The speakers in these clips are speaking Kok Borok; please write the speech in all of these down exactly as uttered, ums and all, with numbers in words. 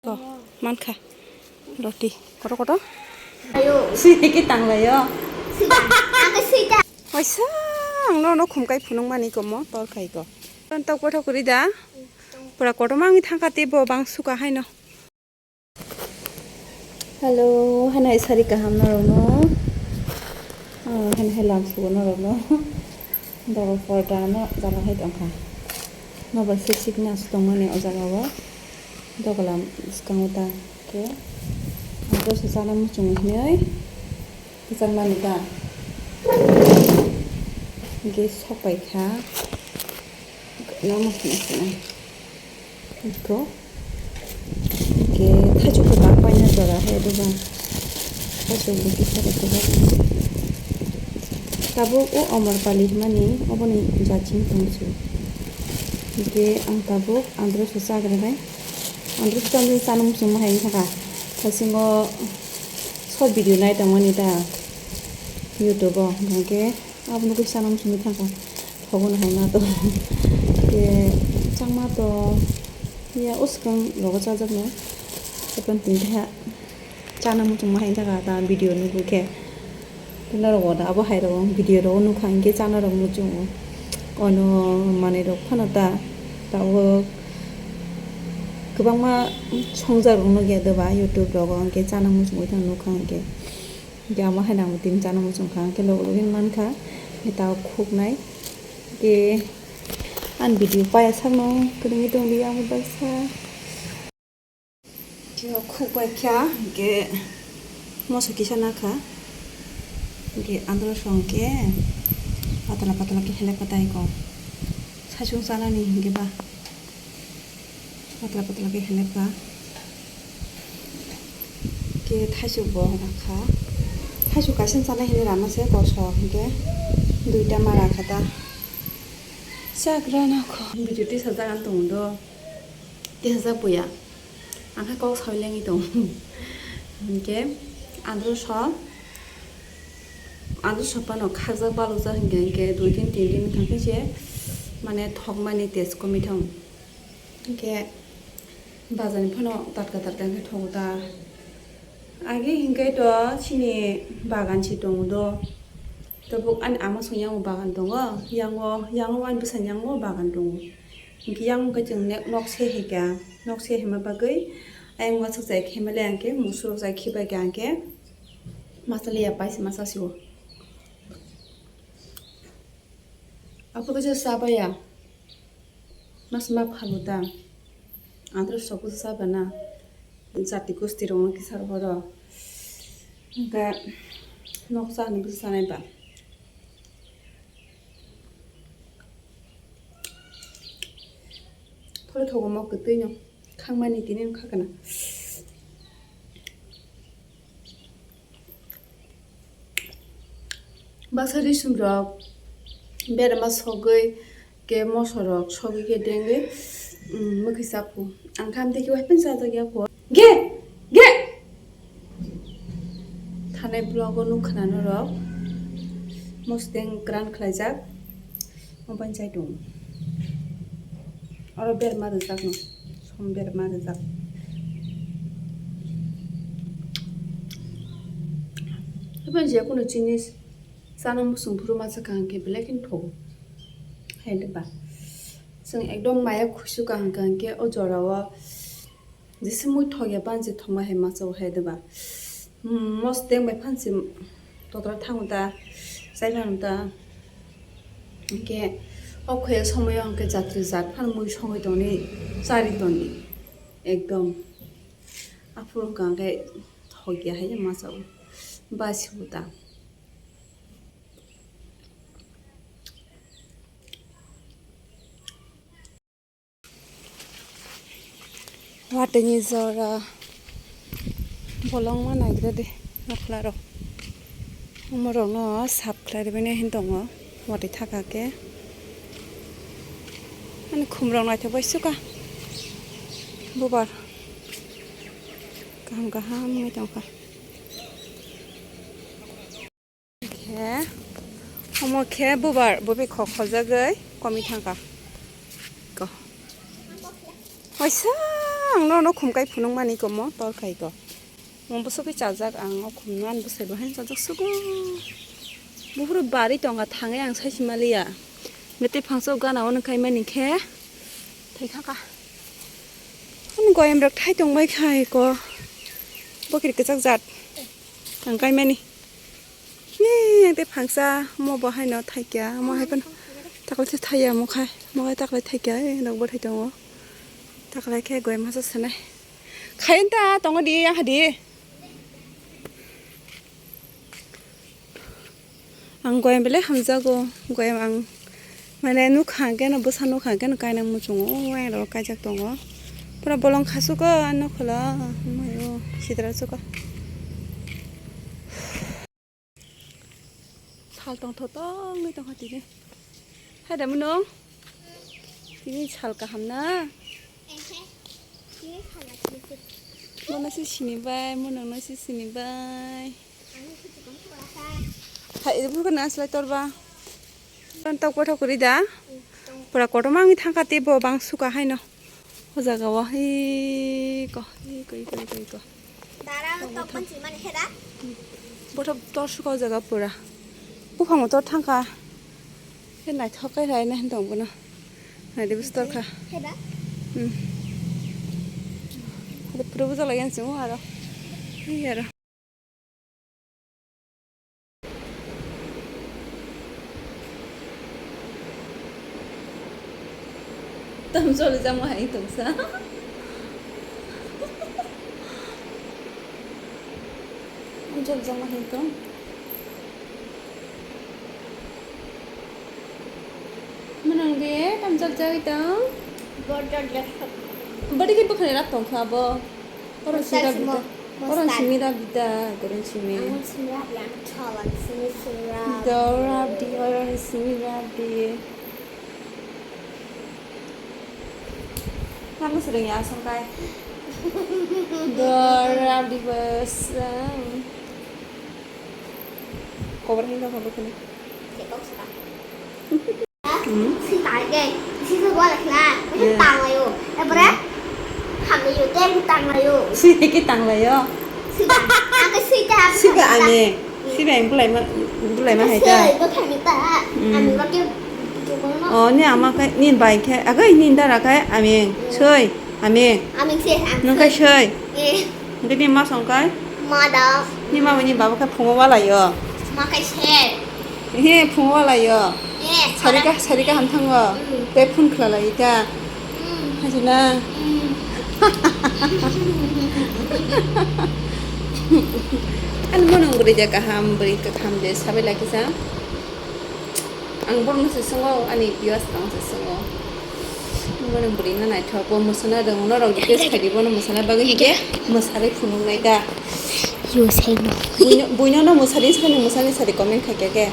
Ko, mankha. Roti. Koto koto? Ayo. Sui tiki tanglayo. Sida. Ang sida. Waisa ang no no khumkai phunung mani komo tor khai ko. Tok koto kuri da. Pura koto mangi thangka te bo bang suka haino. Hello, hana isari kaham norokno. Oh, hana helam sugo norokno. Dogo porda no jala hai tongkha. Nobar se sikna su tongmani o jaga o. Dogolam bwskango ta khe. Ang dosa chana muchungo hinwi kwchangmani ta. Hingke sok pai kha. Nomo hinwi sinai. Iko. Hingke thaichuk kwbang paina jora hai doga. Thaichuk bo kisa rok kwbang. Tabuk o Amrapali hwnmani oboni jaching tongsu. Hingke ang tabuk androso chagra nai. Androso chamani chana muchungma hai wngkha. Thaisingo short video nai tongmani ta YouTube o. Hingke Abo nugui sana muchungui thangkha. Thogo no hai ma to. Ke changma to. Ya o swkang rogo chajakno. Epan tini ha. Chana muchungma hai thangkha ta video nugui khe. Tuna rogo da abo hai rogo video rogo nukha hingke chana rok muchungo. Ono manui rok phano ta. Tabuk kwbangma songjak rok nukya doba YouTube rogo hingke chana muchungui thang nukha hingke. Hingke amo hai nang tini chana muchung kha, hingke logo logi mankha, hingke tao khuknai. Hingke ani video paya sakno kwrwngwi tongdi amo baksa. Hingke o khukbai kha, hingke moso kisa nakha. Hingke andro song khe patla patla khe helek patai ko. Saichung chanani hingke ba. Patla patla khe helek kha. Khe thaichuk bo rakha. Thaichuk kaisa chanai hinwi rama se kosok hinkhe duita ma rakha ta. Chagra na kho. Video tisajak ang tongo do. Tisajak buya. Ang khe kok sawi lengwi tongo. Hinkhe andro so, andro so phano khakjak balokjak hinkhe, hinkhe dui din tin din wngkha khe se mane thokmani test komithang. Hinkhe bazar ni phano tatka tatka hinkhe thogo ta. Age hinkhe to chini bagan se tongo do. Tabuk ani ama song yango bagan tongo. Yango, yango ani bwsani yango bagan tongo. Hinkhe yango khe chwng nok se hai kha. Nok se haima bagwi ayang uansuk chai khe male hinkhe musuk chai khibai kha hinkhe masa liya pai se masa sio. Aphuru khe chabaya. Mas ma phalu ta. Andro soku chabana. Jati gosti rok no kisa ro. Ga nok cha ni bwsa nai ba. Thore thogo mo kwtwi no. Khangmani tini wngkha kana. Baksa risum rok berma sogwi ke moso rok sogwi ke dengwi, um, mwkhwi chaphu. Ang kha amtwi khe wahai phano chajak ya kho. Ge! Ge! Thanai vlog o nukha na norok. Mosodeng gran khlaijak. Mobile chai tongo. Oro berma rijak no. Som berma rijak. Habai je kunu jinis chana muchung phuru masa kaham khe belai kheno thogo. Hai de ba. Chwng ekdom maya khusu kaham kaham khe o jora o jesa mui thok ya ban je thok ma hai masa o hai de ba. Hmm, mosodeng bai phan se totra thango ta, chai mano ta. Hinkhe o khoya somoyo hinkhe jatri jat phano mui songwi tongni, chari tongni. Ekdom. Aphuru wngkha hinkhe thok ya hai masa o. Basi bo ta. Watwi ni jora bolongma naigra de nokla rok. Omo rok no sap khlai rwbaini hin tongo watwi thaka khe. Ani khum rok naithok bai suka bubar kaham kaham wngwi tongkha. Khe, omo khe bubar, bubi khok khojagwi komi thangkha. Ko. Waisa Ang no, no khum kai phunuk mani komo, tor khai ko. Mo bwswk khe chajak ang, o khum no ani bwsai bo haino chajak sugo. Buphuru bari tonga thangwi ang sai si maliya. Mete phangsa o gana o nang kai mani khe. Thai kha kha. Ani goyam rok thai tong bai khai ko. Bokir kwchak jat. Ang kai mani. Ni, ang tei phangsa, mo bo haino thaikya, mo hai phano taklai se thaiya, mo khai, mo khai taklai thaikya, eh, nok bo thai tongo. Taklai khe goyam masa sanai. Khain ta tongo di, yang hadi. Ang goyam belai hamjago, goyam ang mane nukha hwnkhe no, bwsa nukha hwnkhe no kainang muchungo, o yang rok kaijak tongo. Pura bolong khasuko, ano khwla, mayo, sidra suko. Sal tongtho tongwi tongkha tini. Hai da munung? Tini sal kaham na? Bono se sini bai, munung no se sini bai. Hai, ibu kan aslai torba. Kan tok kothok kuri da. Pura kotorma wngwi thangkha tei bo bang suka haino. O jaga o hai ko, hai ko, hai ko, hai ko, hai ko. Dara tok ban simani khe da? Bothop tor suka o jaga pura. Buphang bo tor thangkha. Khe naithok khe rai na hin tong bono. Naidi bus tor kha. Khe da? Hmm. Ada pura bujak lagi ang chungo aro. Hai aro. Tam jol jama hai tongsa. Tam jol jama hai tong. Manang de tam jol jai tong. Bor jol jol. Badi ke bukhari rak tong kha bo. Oro simi rab dita. Oro simi rab dita, oro simi. Ang simi rab ya, ang chol, ang simi, simi rab. Do rab di, oro simi rab di. Nang sereng ya, songkai. Do rab di bwswng. Kobar hinda kobo kene. Cekok saka. Hmm. Sui tang khe, sui khe bo lekha, sui tang laio. Epore hamlaio, tei tang laio. Sui tei khe tang laio. Sui tang, ang khe sui tang. Sui ba ami, sui ba ami bulai ma, bulai ma hai ta. Sui bo thani ta, hmm. Ami ba khe, khe bo no. Oh, ni ama khe, ni bai khe, agai ni dara khe, ami, hmm. Sui, ami. Ami se, ami. Nung khe sui. Eh. Hwnkhe nini ma song kai? Ma da. Nini ma bai nini baba khe phungo walaio. Ma kai se. He, phungo walaio. Eh, sarika, sarika ham thango. Mm. Tei phone khlalaio ta. Mm. Hajina. Mm. Ani monong bwrwi de kaham, bwrwi kaham de sabai lakisa. Ang borokno se swngo, ani viewers rokno se swngo. Bono bwrwi no naithok, bo mwsana rwngno rok request khaidi, bono mwsana bagwi hinkhe mwsarwi phunuknai da. Yo, sai no. Buino, buino no mwsarwi swkang, mwsarwi sari comment khaikha khe.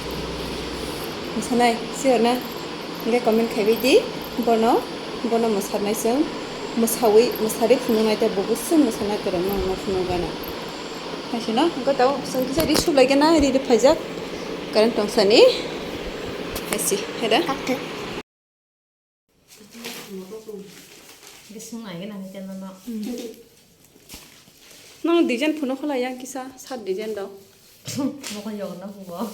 Mwsanai, sure na? Hinkhe comment khaibai di, bono, bono mwsarnai chwng, mwsawi, mwsarwi phunuknai da, bo bwswk mwsana kwrwngno phunukgana. Haisino, hwnkhe tabuk chwng kisa ri sublai khe na, ri ri phaijak. Current tong sani. Haisi, heda? Bising nai gana ni tena no. Nang design phunuk khala yang kisa, sat design do. Mokon yog na bubo.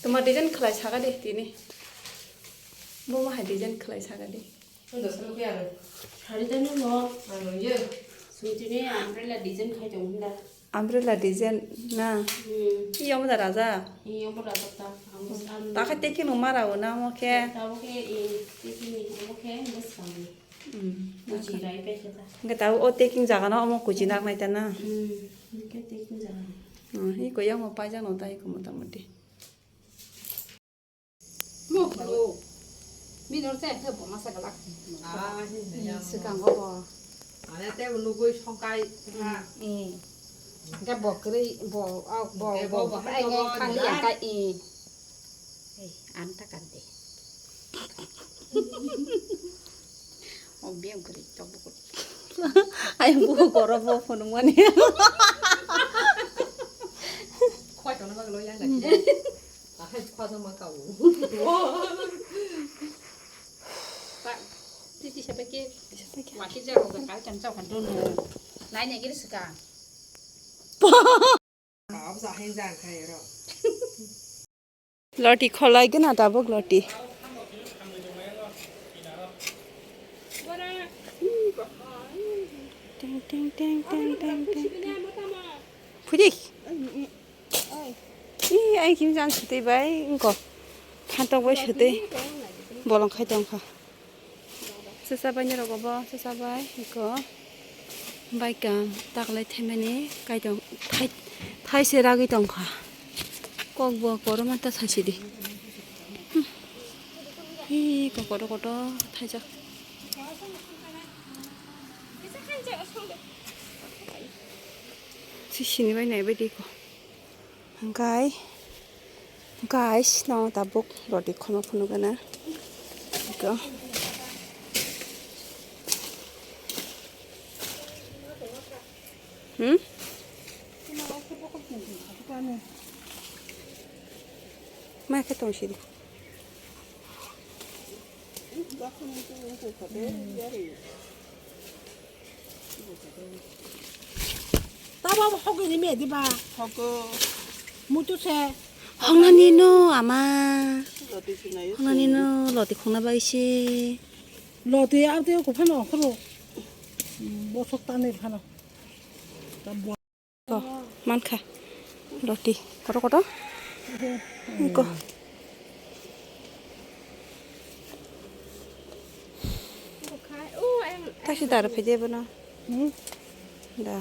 Toma design khlai saka de tini. Bo ma hai design khlai saka de. Sari tani mo. Ano ye. Sumtini umbrella design khai tong hunda. Umbrella design na. Hmm. Iyo mo da raja. Iyo mo raja ta. Amo sam. Ta kha tekin mo mara o na mo khe. Ta mo khe e tekin ni mo khe mo sam. Hmm. Kuchi rai pe khe ta. Nge ta o tekin jaga na mo kuchi nak nai ta na. Hmm. Nge tekin jaga. Hmm. Hi ko yang mo pa jang no ta hi ko motamoti. Mo phuru. Minor se khe bo masa galak. Ah, hi ya. Swkang go bo. Ane te nugui songkai. Hmm, eh. Ga bo kwrwi, bo, ah, bo, bo, bo, bo, ai, bo, ai, bo, khang ya ka, eh. Ei, an ta kan de. O biyang kwrwi, tok bo kwrwi. Ai, bo goro bo phunuk mani. Khoi tongna bagwi lo yang da. Akhai khwa jama ka u. Ta. Isa pakai, isa pakai. Wati jago ga kai kan jago kan dono. Nai ne giri sika. Loti kholai gana tabuk loti. Ting ting ting ting ting ting. Phudik. Ih, ai kim jan sutwi bai, engko. Phantok bai sutwi. Bolong khai tongkha. Sasa bai ni rogo bo, sasa bai, engko. Bai kam, taklai thaimani, kai tong, thai, thai se ragwi tongkha. Kok bo koroma ta sai sidi. Hmm. Hi, kok koto koto, thaijak. Sisini bai nai bai di ko. Hingkai, guys, no tabuk loti khoma phunukgana. Iko. Hmm? Ma khe tong sidi. Tabo abo hogwi ni me diba? Hogo. Mutu se. Hongnani no ama. Loti sinai. Hongnani no loti khongna bai se. Loti abde ko phano khoro. Bosok tane phano. Ko, mankha. Loti. Koto koto. Ko. Tashi dara phai de bono. Hmm? Da.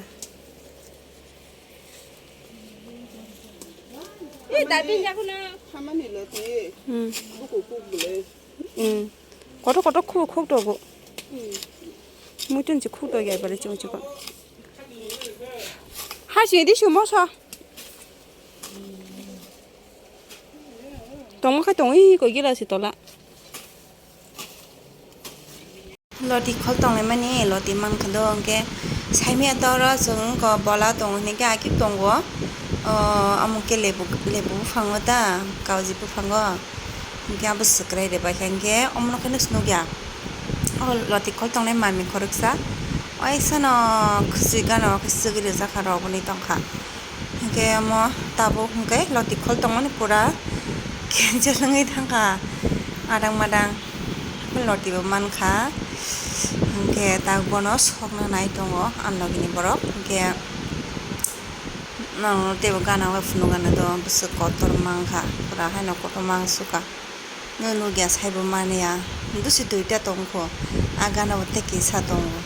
Ih, da pin jago na. Hamani loti. Hmm. Buku kuk bule. Hmm. Koto koto khuk khuk togo. Hmm. Muitun si khuk togi ai bale chung chiko. Hai sini di sumo sa. Tongma khai tongwi koi gila si tola. Loti khol tonglaimani loti mankha do hwnkhe saimya toro chwng wngkha bola tongo hwnwi khe akik tongo. O omo khe lebu lebu buphango ta kauji buphango hwnkhe abo swkrai rwbaikha hwnkhe omono khe nukya o loti khol tongnai mami khoroksa oisano khwchwi gana o khe swgwi rwjakha rw boni tongkha. Hwnkhe omo tabuk hwnkhe loti khol tongmani pura cancel wngwi thangkha adang madang. Loti bo mankha hwnkhe tak bono sokna nai tongo ang logini borok hwnkhe ang teibo gana bai phunukgana do bwswk kotor mankha pura haino kotor mansukha. Nw nukya saibo manya. Bwswi duita tongkho. A gana bo tei kisa tongo.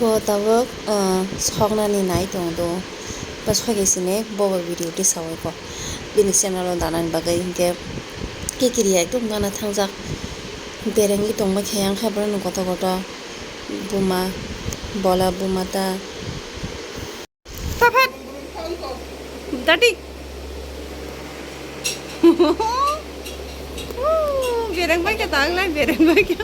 Bo tabuk, ah, soknani nai tongdo. Bw sokhe sini bobo video tisawi ko. Bini channel o danani bagwi hinkhe kikiri ekdom gana thangjak. Berengwi tongma khe yang khe borokni koto koto buma bola buma ta. Tophet. Dati. Bereng bai khe tang lai, bereng bai khe.